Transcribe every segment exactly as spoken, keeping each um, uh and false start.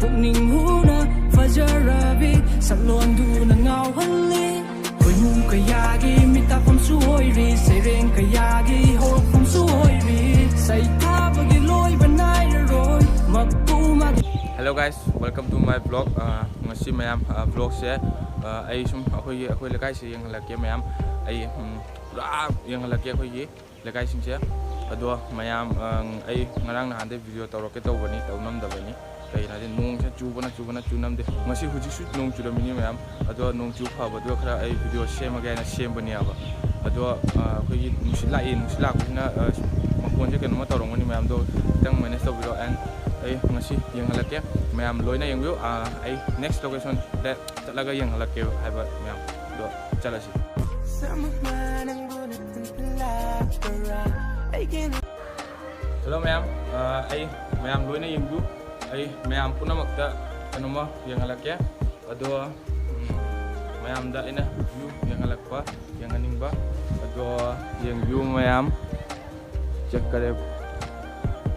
ꯄꯨꯛꯅꯤꯡ ꯍꯨꯅ ꯐꯖꯔꯕꯤ ꯁꯛꯂꯣꯟꯗꯨꯅ ꯉꯥꯎꯍꯜꯂꯤ꯫ ꯈꯣꯏꯃꯨ ꯀꯌꯥꯒꯤ ꯃꯤꯇꯥꯛꯐꯝꯁꯨ ꯑꯣꯏꯔꯤ, ꯁꯩꯔꯦꯡ ꯀꯌꯥꯒꯤ ꯍꯧꯔꯛꯐꯝꯁꯨ ꯑꯣꯏꯔꯤ꯫ ꯁꯩꯊꯥꯕꯒꯤ ꯂꯣꯏꯕ ꯅꯥꯏꯔꯔꯣꯏ ꯃꯄꯨ ꯃꯥꯒꯤ Hello guys, welcome to my vlog. ꯑ, ꯉꯁꯤ ꯃꯌꯥꯝ, ꯑ, vlogꯁꯦ, ꯑ, ꯑꯩ ꯁꯨꯝ ꯑꯩꯈꯣꯏꯒꯤ, ꯑꯩꯈꯣꯏ ꯂꯩꯀꯥꯏꯁꯦ ꯌꯦꯡꯍꯜꯂꯛꯀꯦ ꯃꯌꯥꯝ꯫ ꯑꯩ, ꯎꯝ, ꯄꯨꯔꯥ ꯌꯦꯡꯍꯜꯂꯛꯀꯦ ꯑꯩꯈꯣꯏꯒꯤ ꯂꯩꯀꯥꯏꯁꯤꯡꯁꯦ꯫ ꯑꯗꯣ ꯃꯌꯥꯝ, ꯑ, ꯑꯩ ꯉꯔꯥꯡ ꯅꯍꯥꯟꯗꯩ video ꯇꯧꯔꯛꯀꯦ ꯇꯧꯕꯅꯤ, ꯇꯧ ꯅꯝꯗꯕꯅꯤ꯫ ꯀꯩꯒꯤꯅꯣ ꯍꯥꯏꯗꯤ ꯅꯣꯡꯁꯦ ꯆꯨꯕꯅ, ꯆꯨꯕꯅ, ꯆꯨ ꯅꯝꯗꯦ꯫ ꯉꯁꯤ ꯍꯧꯖꯤꯛꯁꯨ ꯅꯣꯡ ꯆꯨꯔꯝꯃꯤꯅꯤ ꯃꯌꯥꯝ꯫ ꯑꯗꯣ ꯅꯣꯡ ꯆꯨ ꯐꯕꯗꯨꯒ ꯈꯔ ꯑꯩ video ꯁꯦꯝꯃꯒꯦ ꯍꯥꯏꯅ ꯁꯦꯝꯕꯅꯦꯕ꯫ ꯑꯗꯣ, ꯑ, ꯑꯩꯈꯣꯏꯒꯤ ꯅꯨꯡꯁꯤꯠ ꯂꯥꯛꯏ, ꯅꯨꯡꯁꯤꯠ ꯂꯥꯛꯄꯁꯤꯅ, ꯑ, ꯃꯈꯣꯟꯁꯦ ꯀꯩꯅꯣꯝꯃ ꯇꯧꯔꯝꯒꯅꯤ ꯃꯌꯥꯝꯗꯣ ꯈꯤꯇꯪ manage ꯇꯧꯕꯤꯔꯣ꯫ And ꯑꯩ ꯉꯁꯤ ꯌꯦꯡꯍꯜꯂꯛꯀꯦ, ꯃꯌꯥꯝ ꯂꯣꯏꯅ ꯌꯦꯡꯕꯤꯌꯨ꯫ ꯑ, ꯑꯩ next locationꯗ ꯆꯠꯂꯒ ꯌꯦꯡꯍꯜꯂꯛꯀꯦ ꯍꯥꯏꯕ ꯃꯌꯥꯝꯗꯣ꯫ ꯆꯠꯂꯁꯤ꯫ Hello ꯃꯌꯥꯝ, ꯑ, ꯑꯩ ꯃꯌꯥꯝ ꯂꯣꯏꯅ ꯌꯦꯡꯕꯤꯌꯨ꯫ ꯑꯩ ꯃꯌꯥꯝ ꯄꯨꯝꯅꯃꯛꯇ ꯀꯩꯅꯣꯝꯃ ꯌꯦꯡꯍꯜꯂꯛꯀꯦ꯫ ꯑꯗꯣ, ꯎꯝ, ꯃꯌꯥꯝꯗ ꯑꯩꯅ view ꯌꯦꯡꯍꯜꯂꯛꯄ, ꯌꯦꯡꯍꯟꯅꯤꯡꯕ꯫ ꯑꯗꯣ ꯌꯦꯡꯕꯤꯌꯨ ꯃꯌꯥꯝ, check ꯀꯔꯦ꯫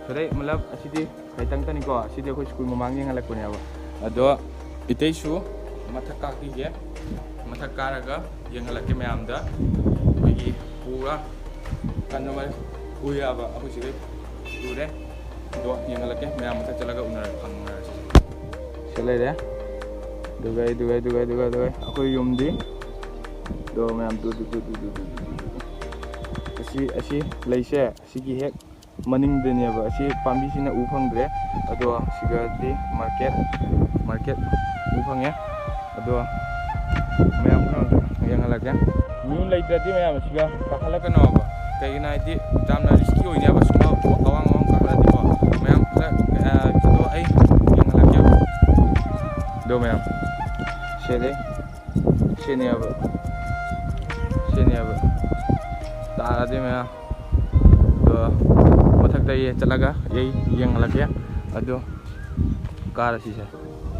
ꯐꯔꯦ, ꯃꯂꯞ, ꯑꯁꯤꯗꯤ ꯈꯤꯇꯪꯇꯅꯤꯀꯣ꯫ ꯑꯁꯤꯗꯤ ꯑꯩꯈꯣꯏ school ꯃꯃꯥꯡ ꯌꯦꯡꯍꯜꯂꯛꯄꯅꯦꯕ꯫ ꯑꯗꯣ ꯏꯇꯩꯁꯨ ꯃꯊꯛ ꯀꯥꯈꯤꯒꯦ꯫ ꯃꯊꯛ ꯀꯥꯔꯒ ꯌꯦꯡꯍꯜꯂꯛꯀꯦ ꯃꯌꯥꯝꯗ꯫ ꯑꯩꯈꯣꯏꯒꯤ ꯄꯨꯔꯥ ꯀꯟꯅ ꯎꯏ ꯍꯥꯏꯕ ꯑꯩꯈꯣꯏ ꯁꯤꯗꯩ ꯎꯔꯦ꯫ ꯑꯗꯣ ꯌꯦꯡꯍꯜꯂꯛꯀꯦ, ꯃꯌꯥꯝ ꯃꯊꯛ ꯆꯠꯂꯒ ꯎꯅꯔ-, ꯐꯪꯅꯔꯁꯤ꯫ ꯁꯤ ꯂꯩꯔꯦ꯫ ꯑꯗꯨꯒ ꯑꯩ, ꯑꯗꯨꯒ ꯑꯩ, ꯑꯗꯨꯒ ꯑꯩ, ꯑꯗꯨꯒ ꯑꯩ, ꯑꯗꯨꯒ ꯑꯩ꯫ ꯑꯩꯈꯣꯏ ꯌꯨꯝꯗꯤ꯫ ꯑꯗꯣ ꯃꯌꯥꯝ ꯇꯨ, ꯇꯨ, ꯇꯨ꯫ ꯑꯁꯤ, ꯑꯁꯤ ꯂꯩꯁꯦ, ꯑꯁꯤꯒꯤ ꯍꯦꯛ ꯃꯅꯤꯡꯗꯅꯦꯕ꯫ ꯑꯁꯤ ꯄꯥꯝꯕꯤꯁꯤꯅ ꯎ ꯐꯪꯗ꯭ꯔꯦ꯫ ꯑꯗꯣ ꯁꯤꯒꯗꯤ market, market ꯎ ꯐꯪꯉꯦ꯫ ꯑꯗꯣ ꯃꯌꯥꯝ ꯄꯨꯝꯅꯃꯛ ꯌꯦꯡꯍꯜꯂꯛꯀꯦ꯫ ꯃꯤ ꯂꯩꯇ꯭ꯔꯗꯤ ꯃꯌꯥꯝ ꯑꯁꯤꯒ ꯀꯥꯈꯠꯂꯛꯀꯅꯣꯕ꯫ ꯀꯩꯒꯤꯅꯣ ꯍꯥꯏꯗꯤ ꯌꯥꯝꯅ risky ꯑꯣꯏꯅꯦꯕ꯫ ꯁꯨꯝ ꯑꯋꯥꯡ ꯑꯋꯥꯡ ꯀꯥꯈꯠꯂꯗꯤꯀꯣ꯫ ꯃꯌꯥꯝ ꯈꯔ, ꯑ, ꯑꯗꯣ ꯑꯩ ꯌꯦꯡꯍꯜꯂꯛꯀꯦ꯫ ꯑꯗꯣ ꯃꯌꯥꯝ ꯁꯦꯗꯦ꯫ ꯁꯤꯅꯦꯕ꯫ ꯁꯤꯅꯦꯕ꯫ ꯇꯥꯔꯗꯤ ꯃꯌꯥꯝ꯫ ꯑꯗꯣ ꯃꯊꯛꯇ ꯑꯩ ꯆꯠꯂꯒ ꯑꯩ ꯌꯦꯡꯍꯜꯂꯛꯀꯦ꯫ ꯑꯗꯣ ꯀꯥꯔꯁꯤꯁꯦ꯫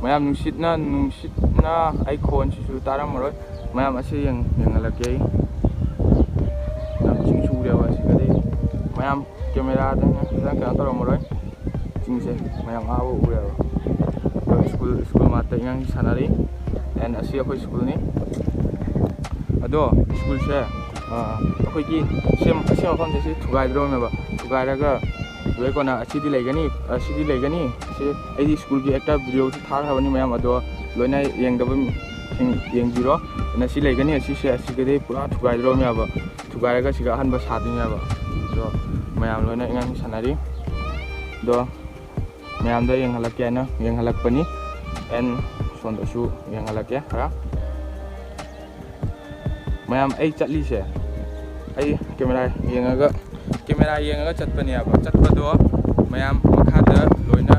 ꯃꯌꯥꯝ ꯅꯨꯡꯁꯤꯠꯅ, ꯅꯨꯡꯁꯤꯠꯅ ꯑꯩ ꯈꯣꯟꯁꯤꯁꯨ ꯇꯥꯔꯝꯃꯔꯣꯏ꯫ ꯃꯌꯥꯝ ꯑꯁꯤ ꯌꯦꯡ-, ꯌꯦꯡꯍꯜꯂꯛꯀꯦ ꯑꯩ꯫ ꯌꯥꯝ ꯆꯤꯡ ꯆꯨꯔꯦꯕ ꯑꯁꯤꯗꯗꯤ꯫ ꯃꯌꯥꯝ cameraꯗ ꯐꯖꯅ ꯀꯩꯅꯣ ꯇꯧꯔꯝꯃꯔꯣꯏ꯫ ꯆꯤꯡꯁꯦ ꯃꯌꯥꯝ ꯑꯥ ꯎꯔꯦꯕ꯫ ꯁ꯭ꯀꯨꯜ ꯁ꯭ꯀꯨꯜ ꯃꯅꯥꯛꯇ ꯏꯉꯥꯡ ꯁꯥꯟꯅꯔꯤ꯫ ꯑꯦꯟ ꯑꯁꯤ ꯑꯩꯈꯣꯏ ꯁ꯭ꯀꯨꯜꯅꯤ꯫ ꯑꯗꯣ ꯁ꯭ꯀꯨꯜꯁꯦ ꯑꯩꯈꯣꯏꯒꯤ ꯁꯦꯝ ꯑꯁꯤ ꯃꯐꯝꯁꯦ ꯁꯤ ꯊꯨꯒꯥꯏꯗ꯭ꯔꯣꯕꯅꯦꯕ꯫ ꯊꯨꯒꯥꯏꯔꯒ ꯂꯣꯏ ꯀꯣꯟꯅ ꯑꯁꯤꯗꯤ ꯂꯩꯒꯅꯤ꯫ ꯑꯁꯤꯗꯤ ꯂꯩꯒꯅꯤ꯫ ꯁꯤ ꯑꯩꯗꯤ ꯁ꯭ꯀꯨꯜꯒꯤ ꯑꯦꯛꯇ ꯚꯤꯗꯤꯑꯣꯁꯨ ꯊꯥꯈ꯭ꯔꯕꯅꯤ ꯃꯌꯥꯝ꯫ ꯑꯗꯣ ꯂꯣꯏꯅ ꯌꯦꯡꯗꯕꯁꯤꯡ ꯌꯦꯡꯕꯤꯔꯣ꯫ ꯑꯁꯤ ꯂꯩꯒꯅꯤ꯫ ꯑꯁꯤꯁꯦ ꯑꯁꯤꯒꯗꯤ ꯄꯨꯔꯥ ꯊꯨꯒꯥꯏꯗ꯭ꯔꯣꯕꯅꯦꯕ꯫ ꯊꯨꯒꯥꯏꯔꯒ ꯁꯤꯒ ꯑꯍꯟꯕ ꯁꯥꯗꯣꯏꯅꯦꯕ꯫ ꯑꯗꯣ ꯃꯌꯥꯝ ꯂꯣꯏꯅ ꯏꯉꯥꯡ ꯁꯥꯟꯅꯔꯤ꯫ ꯑꯗꯣ ꯃꯌꯥꯝꯗ ꯌꯦꯡꯍꯜꯂꯛꯀꯦ ꯍꯥꯏꯅ ꯌꯦꯡꯍꯜꯂꯛꯄꯅꯤ꯫ ꯑꯦꯟ ꯁꯣꯝꯗꯁꯨ ꯌꯦꯡꯍꯜꯂꯛꯀꯦ ꯈꯔ꯫ ꯃꯌꯥꯝ ꯑꯩ ꯆꯠꯂꯤꯁꯦ ꯑꯩ ꯀꯦꯃꯦꯔꯥ ꯌꯦꯡꯉꯒ ꯀꯦꯃꯦꯔꯥ ꯌꯦꯡꯉꯒ ꯆꯠꯄꯅꯦꯕ꯫ ꯆꯠꯄꯗꯣ ꯃꯌꯥꯝ ꯃꯈꯥꯗ ꯂꯣꯏꯅ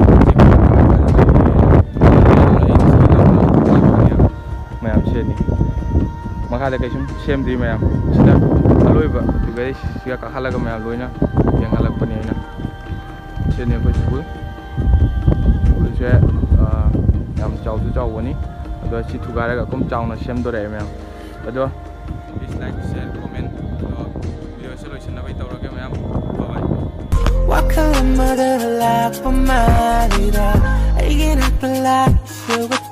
ꯃꯌꯥꯝ ꯁꯦꯝꯃꯤ꯫ ꯃꯈꯥꯗ ꯀꯩꯁꯨꯝ ꯁꯦꯝꯗ꯭ꯔꯤ ꯃꯌꯥꯝ꯫ ꯁꯤꯗ ꯑꯂꯣꯏꯕ ꯑꯗꯨꯒ ꯁꯤꯒ ꯀꯥꯈꯠꯂꯒ ꯃꯌꯥꯝ ꯂꯣꯏꯅ ꯌꯦꯡꯍꯜꯂꯛꯄꯅꯦ ꯑꯩꯅ꯫ ꯁꯤꯅꯤ ꯑꯩꯈꯣꯏ ꯁ꯭ꯀꯨꯜ꯫ ꯁ꯭ꯀꯨꯜꯁꯦ ꯌꯥꯝ ꯆꯥꯎꯁꯨ ꯆꯥꯎꯕꯅꯤ꯫ ꯑꯗꯣ ꯁꯤ ꯊꯨꯒꯥꯏꯔꯒ ꯑꯗꯨꯝ ꯆꯥꯎꯅ ꯁꯦꯝꯗꯣꯔꯛꯑꯦ ꯃꯌꯥꯝ꯫ ꯑꯗꯣ please like, share, comment꯫ ꯑꯗꯣ ꯚꯤꯗꯤꯑꯣꯁꯦ ꯂꯣꯏꯁꯤꯟꯅꯕꯩ ꯇꯧꯔꯒꯦ ꯃꯌꯥꯝ꯫ Bye bye꯫ ꯋꯥꯈꯜ ꯑꯃꯗ ꯂꯥꯛꯄ ꯃꯥꯜꯂꯤꯔꯥ? ꯑꯩꯒꯤ ꯅꯥꯛꯇ ꯂꯥꯛꯁꯦ꯫